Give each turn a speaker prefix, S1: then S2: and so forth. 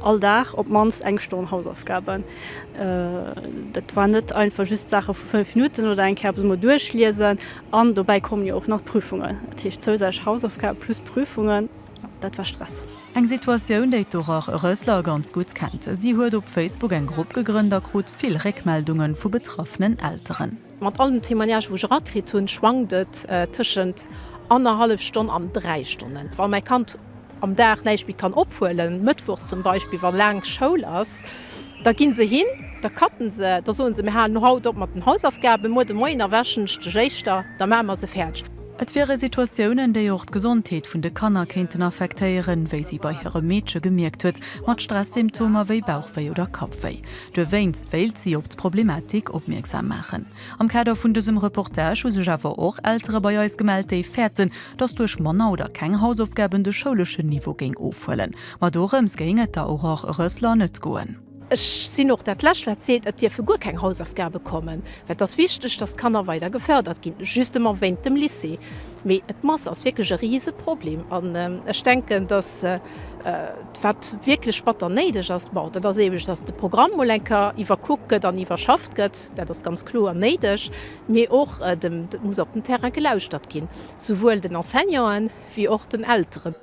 S1: All Dag op d'mannst eng Stonn Hausaufgaben. Dat war net einfach just Saache vu 5 Minutten oder eng Kéier eppes emol duerchliesen. An dobäi kommen jo och nach d'Prüfungen. Dat heescht zousätzlech Hausaufgabe plus Prüfungen, dat war Stress.
S2: Eng Situatioun, déi d'Aurore Rössler ganz gutt kennt. Si huet op Facebook eng Grupp gegrënnt a krut vill Réckmeldunge vu betraffenen Elteren.
S3: Mat all den Témoignagen, wou ech erakritt hunn, schwankt et tëschent annerhallef Stonn an 3 Stonnen. Wa mäi Kand am Dag näischt méi kann ophuelen, mëttwochs zum Beispill, wa laang Schoul ass, da gi se hin, da cutten se, da soen se, mir halen haut op mat den Hausaufgaben, muer de Moien erwächen ech dech éischter, da maache mer se fäerdeg.
S2: Et wiere Situatiounen, déi och d'Gesondheet vun de Kanner kéinten affektéieren, wéi si bei hirem Meedche gemierkt huet, mat Stressymptomer wéi Bauchwéi oder Kappwéi. Dowéinst wéilt si op d'Problematik opmierksam maachen. Am Kader vun dësem Reportage hu sech awer och Eltere bei eis gemellt, déi fäerten, dass duerch manner oder keng Hausaufgaben de schouleschen Niveau géing ofhuelen. Ma dorëms géing et der Aurore Rössler net goen.
S3: Ech sinn och dat Lescht, wat seet, et dierfe guer keng Hausaufgabe kommen, well et ass wichteg, dass d'Kanner weider gefördert ginn, justement wéint dem Lycée. Mee d'Mass ass wierklech e Riseproblem an ech denken, dass wat wierklech batter néideg ass, bon, dat ass eeben, dass de Programm mol eng Kéier iwwerkuckt gëtt an iwwerschafft gëtt, dat ass ganz kloer néideg, mee och, et muss op den Terrain gelauschtert ginn, souwuel den Enseignanten wéi och den Elteren.